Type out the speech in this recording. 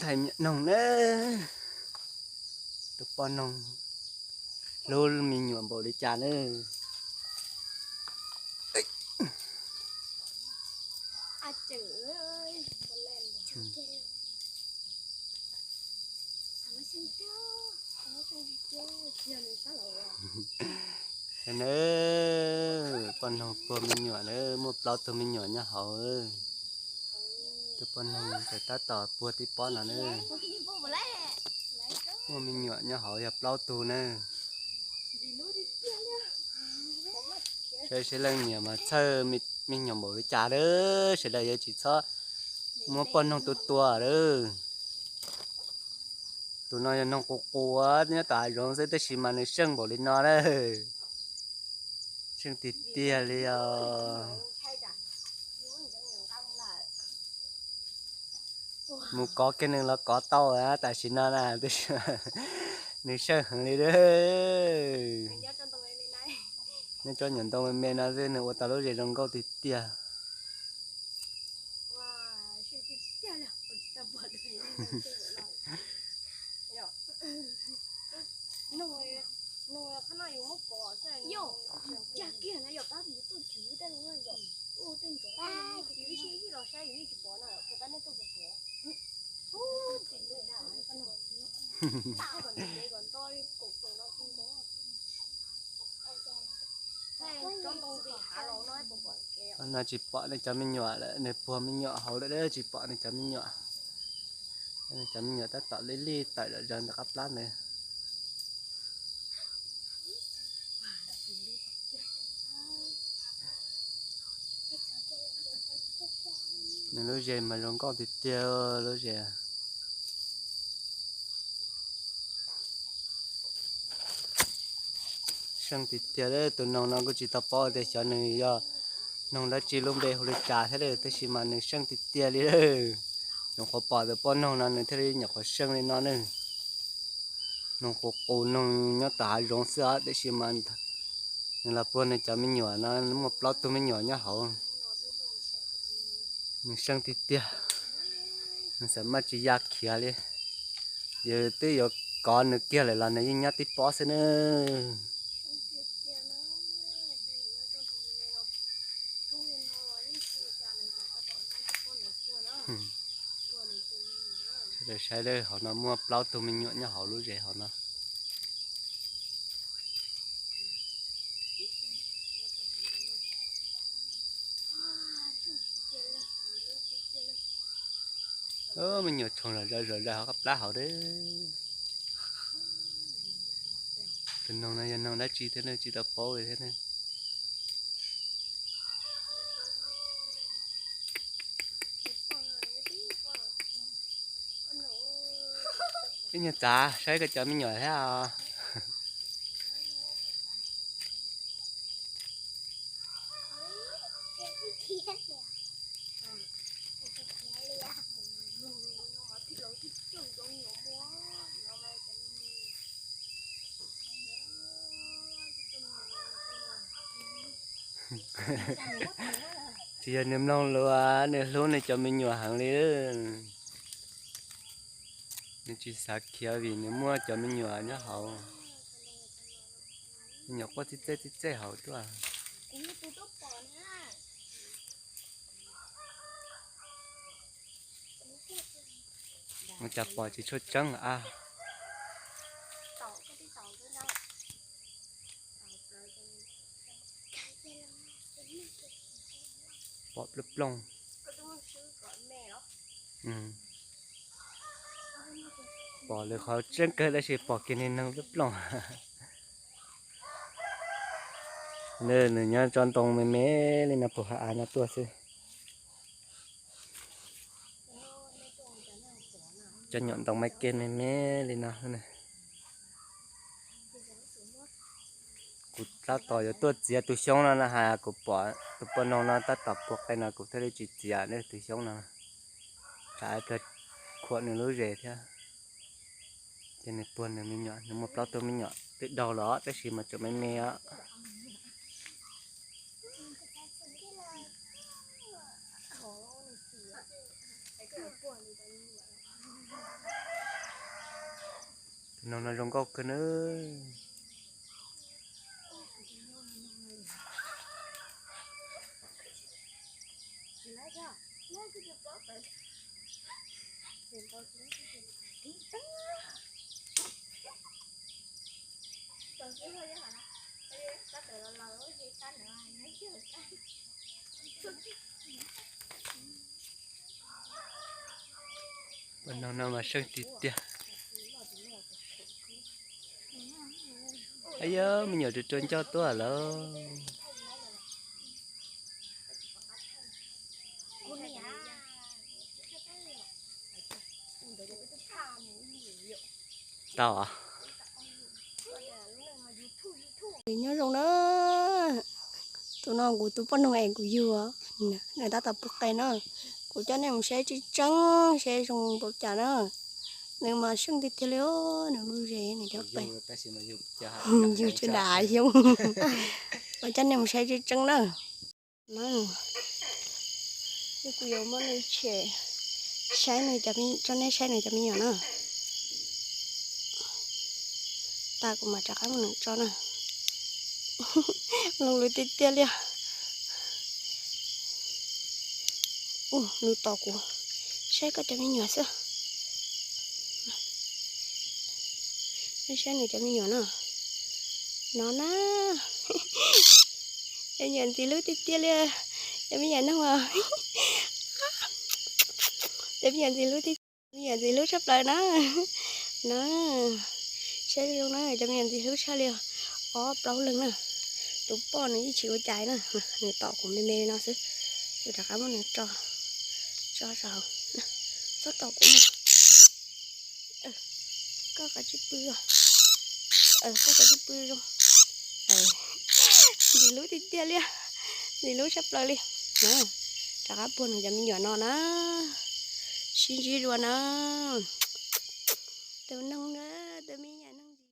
Thaij me nyuam noog na, tus poj noog hlub me nyuam npaum li cas na. Saib na, poj noog puag me nyuam na, muaj plaub tug me nyuam nyob hauv. Tus poj noog ces tab tom puag tib pob no na. Muaj me nyuam nyob hauv yog plaub tug na. Saib seb leej niam mas txhawj me nyuam npaum li cas lawm, sawv daws yuav tsis txhob muab poj noog tua tua lawm. Tus no yog noog qus qus nyob tom hav zoov xwb tab sis mas nws seej npaum li no na. Seej tiag tiag li os. Mus kov kiag nws los kov tau tam sim no na, tab sis nws seej heev li. Nyob tsob nyuam ntoo me me no xwb nws ua tau lub zes zoo nkauj tiag tiag. No tsis pom nws cov me nyuam lawm, nws puag me nyuam hauv lawm, tsis pom nws cov me nyuam. Nws cov me nyuam tab tom lij lij tawm zom zaws ntawm qab plab ntawd. Nws lub zes mas zoo nkauj tiag tiag lub zes. Seej tiag tiag, tus noog no kuj tsis tau paub tias xyov nws yog noog dab tsi, lub npe hu li cas thiab li, tab sis mas nws seej tiag tiag li. Nyuam qhuav pom tus poj noog no nws thiaj li nyuam qhuav seej li no ne. Noog qus qus, noog nyob tom hav zoov xwb os, tab sis mas nws los puag nws cov me nyuam no, muaj plaub tug me nyuam nyob hauv. Nws seej tiag tiag, nws xam maj tsis ya khiav li. Yus twb yuav kov nws kiag lawm los nws yeej nyob tib pob xwb na. Sawv daws saib, hauv no muaj plaub tug me nyuam nyob hauv lub zes hauv no. Me nyuam tshoov zom zaws zom zaws hauv qab plab hauv. Tus noog no yog noog dab tsi thiab ne, tsis tau paub li thiab ne. Ib nyuag tsav saib koj cov me nyuam thiab os. Tsis yog nws mloog lus, nws hlub nws cov me nyuam heev li. Nws tsis xav khiav vim nws muaj cov me nyuam nyob hauv. Me nyuam quaj txij txej txij txej hauv tuaj. Ua cas pom tsis tshua tseeb a. Pom plooj plooj. Pom lawv qhov tseeb kawg tab sis pom kiag niag noog plooj plooj. Nws nyob tsob ntoo me me li no puag hav av no tuaj xwb. Cov nyuam ntoo maiv ke me me li no. Kuv tab tom yuav tuaj txiav tus xyoob no na has, kuv pom tus poj noog no tab tom puag qe no kuv thiaj li tsis txiav tus xyoob no. Tsam ib pliag khuam nws lub zes thiab. Ces nws puag nws me nyuam, nws muaj plaub tug me nyuam twb daug los tab sis mas tseem me me os. Tus noog no zoo nkauj kawg nawb. Tus noog no mas seej tiag tiag. Ab yog me nyuam rau rau ncauj tuaj lawm. Tau. Nyob zoo na, tus no kuv tus poj noog es kuv yug, nws tab tom pw qe na. Kuv coj nej mus saib tseeb tseeb seb zoo npaum cas na. Nws mas seej tiag tiag li, nws lub zes nws cov qe yug tsis dam xyoo. Kuv coj nej mus saib tseeb tseeb na. Kuv yuav muab nws tshem, saib nws cov, tso nej saib nws cov me nyuam na. Tas kuv mam rov qab muab nws tso na. Loo lwv tiag tiag li. Ua nws tom kuv, saib koj cov me nyuam xwb. Saib nws cov me nyuam no, no na. Cov me nyuam ntxim hlub tiag tiag li. Cov me nyuam no, cov me nyuam ntxim hlub tiag, me nyuam ntxim hlub tshaj plaws na. No, saib zoo na, cov me nyuam ntxim hlub tshaj li. Ob plaub leeg na. Tus poj nws yeej tsis ua cas na, nws tom kuv me me li no xwb. Kuv rov qab muab nws tso, tso saum, txhob tom kuv na. Koj kav tsij pw, koj kav tsij pw zoo. Ntxim hlub tiag tiag li, ntxim hlub tshaj plaws li. Rov qab puag nws cov me nyuam no na, sib ntsib dua na. Tus noog na, tus me